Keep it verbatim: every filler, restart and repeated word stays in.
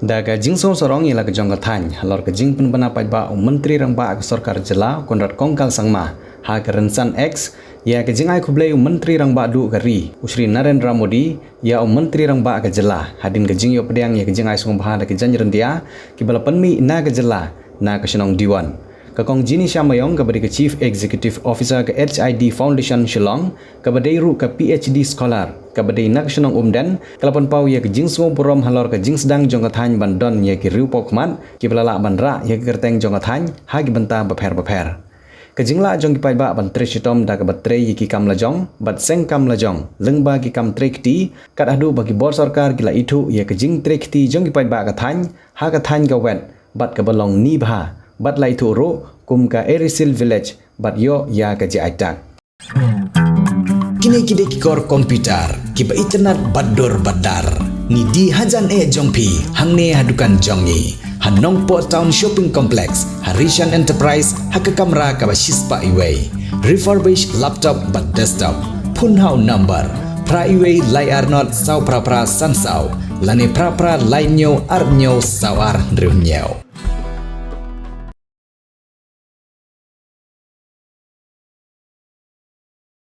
Da ka jingsngewsarong ïa la ka jong ka thaiñ halor ka jingpynbna paidbah u Myntri Rangbah ka Sorkar Jylla Conrad Kongkal Sangma ha ka rynsan X, ïa ka jingai khublei u Myntri Rangbah duh ka ri u Shri Narendra Modi ïa u Myntri Rangbah ka Jylla hadien ka jingïoh pdiang ïa ka jingai sngewbha da ki jaiñ ryndia kiba la pynmih na ka Jylla na ka shnong Diwon. Ka Kong Jeannie Shyam Mayong kaba dei ka Chief Executive Officer ka H I D Foundation Shillong, kaba dei ruh ka P H D scholar kaba dei na ka shnong Umden, ka la pynpaw ïa ka jingsngewburom halor ka jingsdang jong ka thaiñ ban don ïa ki riewpawkhmat kiba la lah ban rah ïa ka kyrteng jong ka thaiñ ha ki bynta bapher bapher. Ka jinglah jong ki paidbah ban trei shitom da kaba trei ïa ki kam lajong bad seng kam lajong lyngba ki kam trei kti, kat haduh ba ki bor sorkar ki la ithuh ïa ka jingtrei kti jong ki paidbah ka thaiñ ha ka thaiñ ka wet bad kaba long ni bha, bad la ithuh ruh kum ka Erisil Village bad ïoh ïa ka jingaitak. Kine ki dei ki kor computer kiba itynnad bad dur bad dar. Ngi die hajan eh jong phi hangne ha dukan jong ngi ha Nongpoh Town Shopping Complex, ha Rishan Enterprise, ha ka kamra kaba shispah iwei. Refurbish laptop bad desktop. Phone ha u number phra iwei lai ar not saw phra phra san saw lane phra phra lai hynñiew ar hynñiew saw ar hynriew hynñiew.